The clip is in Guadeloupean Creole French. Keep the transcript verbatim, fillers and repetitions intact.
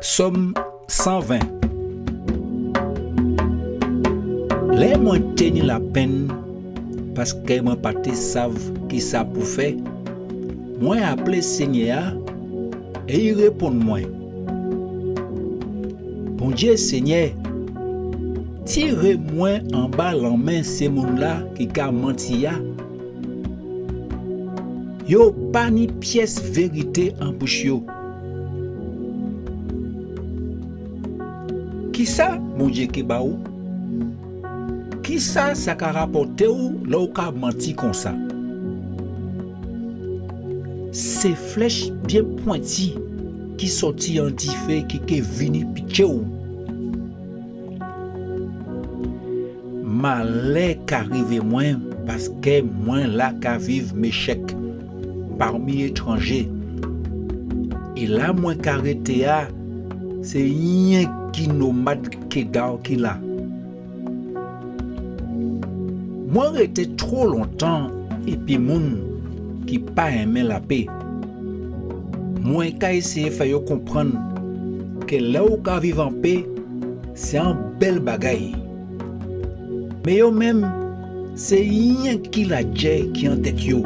Sòm san ven. Lè mwen té ni lapenn, paskè mwen pa té sav kisa pou fè, mwen aplé Senyè-a, é i réponn mwen. Bondié Senyè, tiré mwen anba lanmen sé moun-la ki ka manti a. Yo pa ni pies vérité an bouch yo. Kisa Bondié ké ba ou? Kisa sa ka rapòté ou lè ou ka manti konsa? Sé flech bien pwenti ki sòti an difé ki ké vini pitjé ou. Malè ka rivé mwen, paskè mwen la ka viv Méchek, pami étranjé. É la mwen ka rété a, sé yenki nomad Kédar ki la. Mwen rété two lontan épi moun ki pa enmen lapé. Mwen ka éséyé fè yo konprann ke lè ou ka viv an pé, sé an bel bagay. Men yo menm, sé yenki ladjè ki an tet yo.